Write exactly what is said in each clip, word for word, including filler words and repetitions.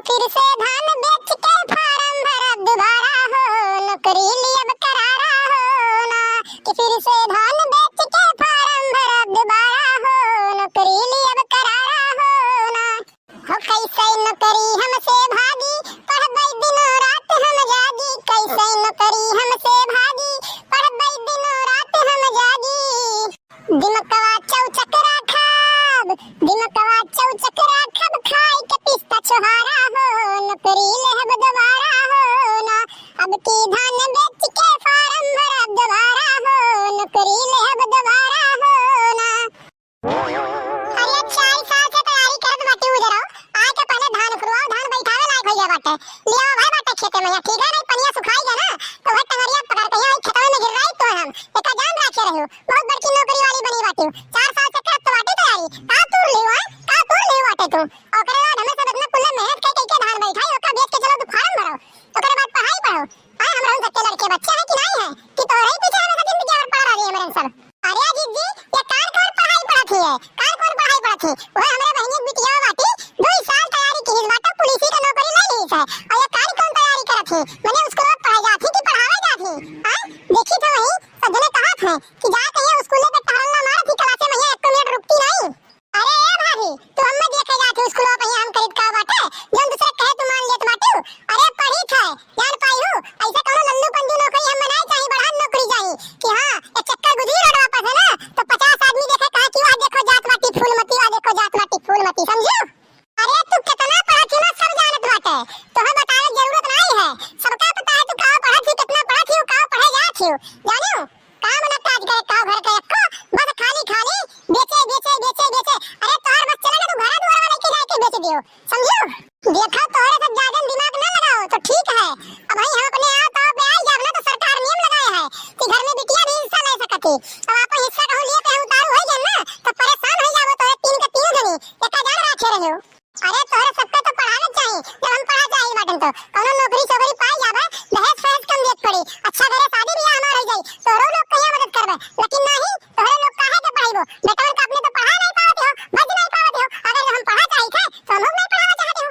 फिर से धान बेच के फार्म भरब दोबारा हो, नौकरी लियब करारा हो ना। कि फिर से धान बेच के फार्म भरब दोबारा हो, नौकरी लियब करारा हो ना। हो कैसे नौकरी हमसे भागी, पढ़बै दिनों रात हम जागी। कैसे नौकरी हमसे भागी, पढ़बै दिनों रात हम जागी। दिमकवा चौचक राखब, दिमकवा चौचक राखब, खाई के पिस्ता छोहारा हो, नौकरी लेहब दोबारा हो ना। अब की धान बेच के फार्म भरब दोबारा हो, नौकरी लेहब दोबारा हो ना। अरे चार साल से तैयारी करत बाटी उजराव, आके पहले धान खुरवाओ, धान बैठावे लायक हो गया बाटे। लियावा भाई बाटे खेते में, ठीक है, नहीं पनिया सुखाई गया ना, तो वह टंगरिया पकड़ के यहाँ खेतवे में गिर रही तो हम, एका जान रखे रहो। बहुत बड़की नौकरी वाली बनी बाटी। चार साल से करत तो बाटी तैयारी, का तूर लियो है, का तूर लियो बाटे तू। ओकरे बाद हमें सब इतना कुल्ला मेहनत कर करके धान बैठाई, ओका बेच के चलो तू फार्म भरो, ओकरे बाद पढ़ाई पढ़ो। आए हम रहन सबके लड़के बच्चे हैं कि नहीं है कि तोहरे ही पीछे हमेशा जिंदगी भर पड़ा रही हमरे सब। अरे अजीत जी, ये कान कौन पढ़ाई पढ़त ही है? कान कौन पढ़ाई पढ़त ही? वो हमरे बहिनी के बिटिया बाटी, दो साल तैयारी की बाटे, पुलिस का नौकरी ले ली है। और ये कान कौन तैयारी करत ही? मने उसको पढ़ाई जात ही कि पढ़ावे जात ही? हाँ? देखी तो वही, सब जने कहा थे कि जा कहीं स्कूल पे टहलना मारत ही, क्लास में यहाँ एक मिनट रुकती नहीं। अरे ए भाभी, तू हमें देखे जात ही स्कूल पे, यहाँ हम करीब का बाटे, जौन दूसरे कहे तू मान लेत बाटू। अरे पढ़ी थे, जान पाई हूँ, ऐसे कौनो लल्लू पंजू नौकरी हम बनाए चाही, बढ़ान नौकरी चाही कि हाँ, एक चक्कर गुजरी रोड वापस है ना, तो पचास आदमी देखे, कहा कि "वाह देखो जात बाटी फूलमती, वाह देखो जात बाटी फूलमती", समझू? अरे तू कितना पढ़त ही ना, सब जानत बाटे, तोहे बतावे जरूरत नहीं है, सबका पता है तू का पढ़त ही, कितना पढ़त ही, का पढ़े जात ही, जानू? काम ना काज करे, का घर के एक्को, बस खाली खाली बेचे, बेचे, बेचे, बेचे। अरे तोहर बस चले ना, तू घरा दुआर वाले के जाके बेच दियो, समझू? देखो, तोहरे सब ज्यादा दिमाग ना लगाओ तो ठीक है। अब भाई हम अपने आप पाँव पे आई जाब ना तो सरकार नियम लगाए है कि घर में बिटिया भी हिस्सा ले सकत ही। अब आपन हिस्सा कहूँ लिए पे हम उतारू हो जाए ना तो परेशान हो जाबो तोहरे तीन के तीन जनी। एका जान राखे रहो। अरे तोहरे सबके तो पढ़ावे चाही, जब हम पढ़ा चाही बाटन तो कौनो नौकरी सोकरी पाई जाबे, दहेज फहेज कम देत पड़ी, अच्छा घरे शादी ब्याह हमार हो जाई, तोहरो लोग कहिया मदद करबे, लेकिन नहीं, तोहरे लोग काहे के पढ़ाइबो, बेटवन का अपने तो पढ़ा नहीं पावत हो, बच नहीं पावत हो, अगर हम पढ़ा चाही थे तो हम लोग नहीं पढ़ावा चाहते हो।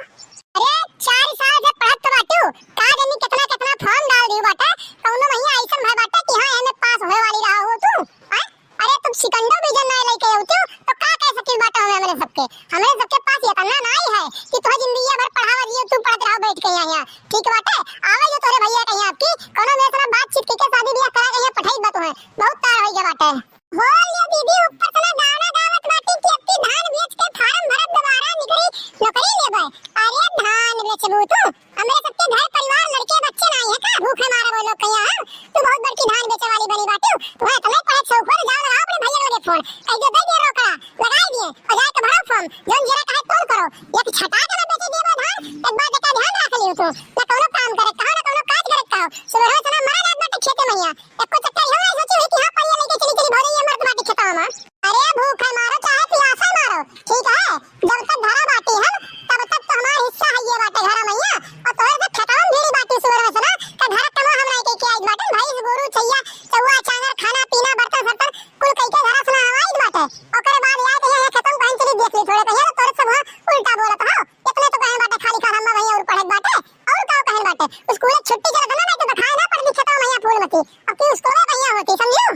अरे चार साल से पढ़त तो बाटू, का जानी कितना कितना फॉर्म डाल दियो बाटे, कौनो महिया ऐसन भय बाटे कि हाँ एमे पास होए वाली रहा हो तू, हाँ? अरे तुम सिकंडो बीजन नहीं लेके होती हो तो का कह सकी बाटे हमें, हमरे सबके, हमरे सबके पास इतना नहीं है कि तुम्हें जिंदगी भर पढ़ावा दियो, तुम पढ़त रहो बैठ के यहाँ, यहाँ। ठीक बाटे, आवे जो तोरे भैया कहीं आपकी, कोनो मेरे साथ बातचीत करके शादी ब्याह करा के यहाँ पठाई बा तुम्हें, बहुत तार हो गया बाटे। हो ले दीदी, ऊपर से ना गाना गावत बाटी कि अब की धान बेच के फार्म भरब, दोबारा निकरी नौकरी लेबे। अरे धान बेचबू तू? हमरे सबके घर परिवार, लड़के बच्चे नाई है का? भूखे मारे वो लोग कहिया हम? तू बहुत बड़की धान बेचे वाली बनी बाटू। तुम्हें इतने पढ़े शौक हो तो जाओ लगाओ अपने भैया लगे फोन। कह दो दे दे रोकड़ा, लगाई दिए और जाके भरो फॉर्म। जौन जरा कहे तौन करो। एक छटा के ना बेचे दिए वो धान, एक बात का ध्यान रख लियो तू। ना कोनो काम करे कहो, ना कोनो काज करे कहो। सुबह से ना मरा जात बाटे खेते में यहाँ। एको चक्कर इहो नहीं सोची हुई कि हाँ, परिया लेके चली, चली भौजी, ये मर्द बाटी खेतवा में। अरे भूखे मारो चाहे प्यासे मारो, ठीक है? जब तक घरा बाटी हम, तब तक तो हमारा हिस्सा है ये बाटे घरा में, यहाँ। और तोहरे से खेतवा में भीड़ी बाटी सुअर में से ना, का घरा कमा हम नहीं कह के आई बाटे, भैंस, गोरू, चैया, चौआ, चांगर, खाना, पीना, बर्तन, सर्तन, कुल कह के घरा से ना हम आई बाटे। ओकरे बाद याद है, ये खेतवा में कहीं चली देख ली थोड़े, कहीं तो तोहरे सब हाँ उल्टा बोलत हो। इतने तो कहे बाटे, खाली खान हम वहीं और पढ़े बाटे, और का कहे बाटे? स्कूल छुट्टी चलत ना, नहीं तो दिखाए ना पड़ती खेतवा में यहाँ फूलमती। अब की स्कूल में बढ़िया होती, समझू?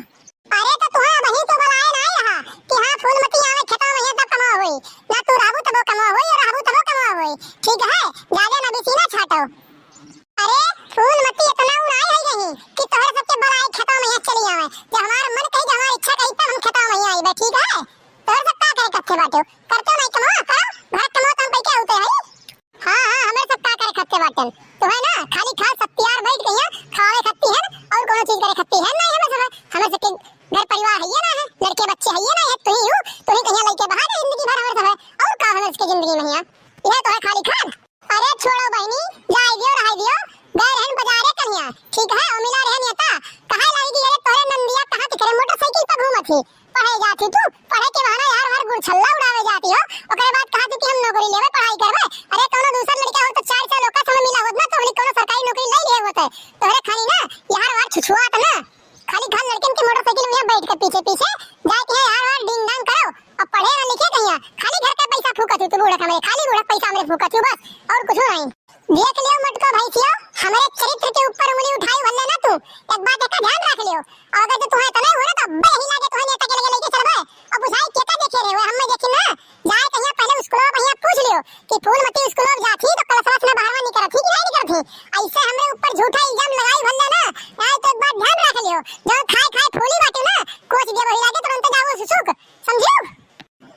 अरे तो तुहा वही तो बुलाए ना रहा कि हाँ फूलमती आवे खेतवा में, ये तब कमाओ होई। ना तू रहबू तबो कमाओ होई, और रहबू तबो कमाओ होई। ठीक है, ज्यादा ना बेसी ना छाटो। अरे फूलमती इतना उड़ाई है यही कि तोहरे सबके बुलाए खेतवा में यहाँ चली आवे। जब हमार मन कही, जब हमार इच्छा कही तब हम खेतवा में यहाँ आईबे, ठीक है? तोहरे सब का कहे कथे बाटे? करते नहीं कमाओ, करो, घर कमाओ तो हम कह के होते हैं। हाँ, हाँ, हमरे सब का करे खत्ते बाटन। तो है ना, खाली खा सब तैयार बैठ गई है, खावे खत्ती है और कोनो चीज करे खत्ती है नहीं। हमें सब, हमें सबके घर परिवार है ये ना है, लड़के बच्चे है ये ना है, तू ही हूँ, तू ही कहीं लेके बाहर है जिंदगी भर हमें सब है। और का हमें इसके जिंदगी में है, यह तो है खाली खान। अरे छोड़ो बहनी, जाए दियो, रहाई दियो, गए रहन बाजारे कन्या, ठीक है, और मिला रहन ये ता, कहा लाई कि अरे तोरे नंदिया कहाँ दिख रहे, मोटरसाइकिल पर घूमत ही, पढ़े जाती तू, पढ़े के बहाना यार हर गुड़छल्ला उड़ावे जाती हो। ओकरे बाद कहा थी कि हम नौकरी लेवे, पढ़ाई करवे। अरे कोनो दूसर लड़का हो तो चार चार लोग का समय मिला होत ना, तो हमनी कोनो और कुछ नहीं। देख लियो मोटको भैंसियो, हमरे चरित्र के ऊपर उंगली उठाई भले ना तू, एक बात एका ध्यान रख लियो। और अगर जो तुहें इतना हो ना तो अब्बे यही लागे तुहें नेता के लगे लेके चलबे। अब बुझाई केका देखे रहे हो, हमें देखी ना। जाए कहिया पहले स्कूलों में कहिया पूछ लियो कि फूलमती स्कूलों में जाती तो कलसवा से बाहर निकलत ही कि नहीं निकलत ही। ऐसे हमरे ऊपर झूठा इल्जाम लगाई भले ना, नहीं तो एक बात ध्यान रख लियो, जो खाए खाए फूली बाटे ना, कोच दे वही लागे तुरंत जाओ सुसुक, समझियो?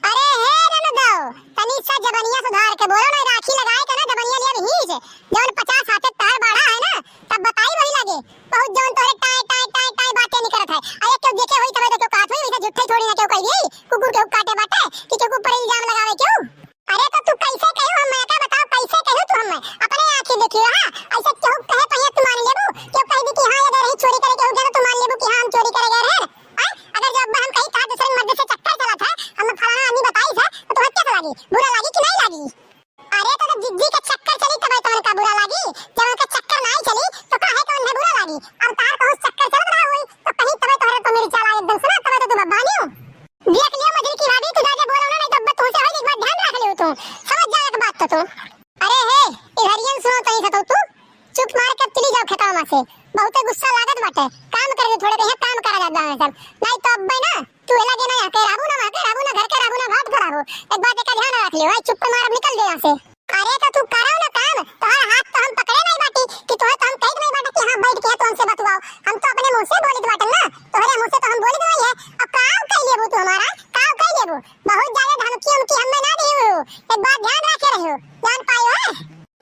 अरे हे ननदो, तनी सा जबनिया सुधार के बोलो ना, राखी लगाए के ना जबनिया लिए भींज, जौन पचास हाथे तार बाढ़ा है ना, तब बताई वही लागे। बहुत जौन तोहरे टाय, टाय, टाय, टाय बातें निकलत है। अरे केहू देखे होई तबे तो केहू कहत होई, वैसे झूठे थोड़ी ना केहू कह दी, कुकुर केहू काटे बाटे, कि केहू ऊपर इल्जाम लगावे केहू। अरे तो तू कैसे कहू हम, मैं का बताओ कैसे कहू तू हम, अपने आँखी देखियो, हाँ, ऐसे केहू कहे पहिया तू मान लेबू, केहू कह दी कि हाँ, ये गए रही चोरी करे, केहू गया तो तू मान लेबू कि हाँ, हम चोरी करे गए रहे, हाँ? अगर जो अब हम कही था दूसरे मर्द से चक्कर चला था, हम फलाना आदमी बताई था, तो तुम्हें कैसा लगी, बुरा लगी कि नहीं लगी? अरे तो जब जिज्जी के चक्कर चली तबे तो उनका बुरा लागी, जब उनका चक्कर नहीं चली तो काहे के उन्हें बुरा लागी? अब तार कहूँ चक्कर चलत रहा हुई तो कहीं तबे तोहरे को मिर्चा लागे एकदम से ना, तबे तो तू बब्बानी हो। देख लियो मजरी की भाभी, तू ज्यादा बोलो ना, नहीं तो अब तुमसे होई, एक बात ध्यान रख लियो तू, समझ जा एक बात तो तू। अरे हे, इधरियन सुनो तनी सा तो तू, चुप मार के चली जाओ खेतवा में से, बहुते गुस्सा लागत बाटे, काम करे दे थोड़े, कहीं काम करा जात बा सब, नहीं तो अब्बे ना तू एला देना यहाँ के रहबू ना, वहाँ के रहबू ना, घर के रहबू ना, घाट के रहबू। एक बात एका ध्यान रख लियो, भाई चुप्पे मारब निकल दे यहाँ से। अरे तो तू करो ना काम, तोहर हाथ तो हम पकड़े नहीं बाटी कि तोहे तो हम कहित नहीं बाटे कि हाँ बैठ के है तो हमसे बतुआओ। हम तो अपने मुँह से बोलित बाटन ना, तोहरे मुँह से तो हम बोलित नहीं है। अब काव कह लेबू तू हमारा, काव कह लेबू? बहुत ज्यादा धमकी उमकी हमें ना दियो, एक बात ध्यान रखे रहो, जान पायो है?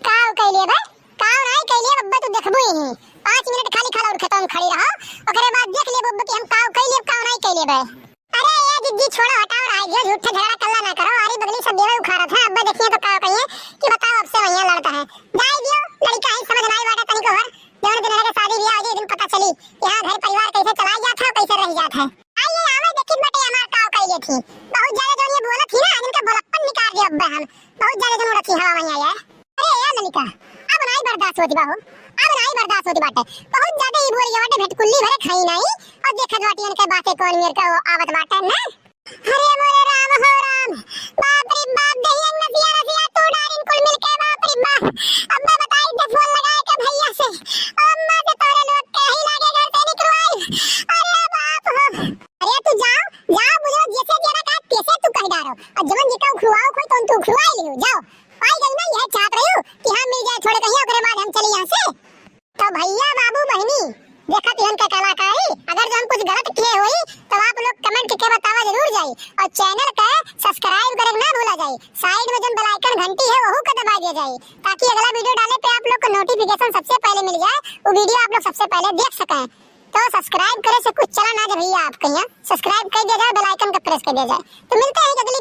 काव कह लेबे? काव नाई कइले बब्बे, तू देखबू ही। पाँच मिनट खाली खड़ा और खेतवा में खड़ी रहो, ओकरे बाद देख ले बब्बे कि हम काव कइले, काव नाई कइले बे। अरे ये जिज्जी छोड़ो, हटाओ, रहा दियो, झूठे झगड़ा कल्ला ना करो। आरी बगली सब देवे उखाड़त है, अब्बे देखिए तो काव कहिए कि बताओ अब से वहिया लड़ता है। जाए दियो, लड़का ही समझ नाई बाटे तनिको भर, जौन दिन लड़के शादी ब्याह हो जाए, दिन पता चली कि हाँ घर परिवार कैसे चलाई जात है और कैसे रह जात है। आइए आवे देखित बाटे हमार काव कइले थी। बहुत ज्यादा जौन ये बोलत थी ना, आज इनका बोलप्पन निकाल दिया अब्बे हम। बहुत ज्यादा जौन उड़त थी हवा में आया है। अरे यार ललिका, अब नाई बर्दाश्त होती बा हो, अब नाई बर्दाश्त होती बाटे। बहुत ज्यादा ही बोल गया बाटे, भेटकुल्ली भरे खाई नाई। और देखत बाटी इनके बातें कौन मेर का वो आवत बाटे ना। अरे मोरे राम हो राम, बाप रे बाप, दहिया नसिया रसिया तू डारिन कुल मिलके, बाप रे बाप। अम्मा बताई दे फोन लगाए के भैया से, अम्मा से तोरे लोग के ही लागे घर से निकलवाई। अरे बाप हो। अरे तू जाओ, जाओ बुझो, जैसे तेरा का कैसे तू कह डारो। और जवन जिका उखड़ुआओ कोई तो तू उखड़ुआ ही लियो, जाओ। पाई गई ना, यह चाहत रही हूँ कि हाँ मिल जाए थोड़े कहीं, ओकरे बाद हम चले यहाँ से। तो भैया बाबू बहिनी, देखत इहन के कलाकारी, अगर जो हम कुछ गलत किए होई तो आप लोग comment के बतावा जरूर जाई और channel के subscribe करे ना भूला जाई। Side में जौन bell icon घंटी है वहू के दबा दिया जाई, ताकि अगला video डाले पे आप लोग को notification सबसे पहले मिल जाए, वो video आप लोग सबसे पहले देख सकें। तो subscribe करे से कुछ चला ना जाए भैया, आपके यहाँ subscribe कर दिया जाए, bell icon का press कर दिया जाए। तो मिलते हैं जल्दी।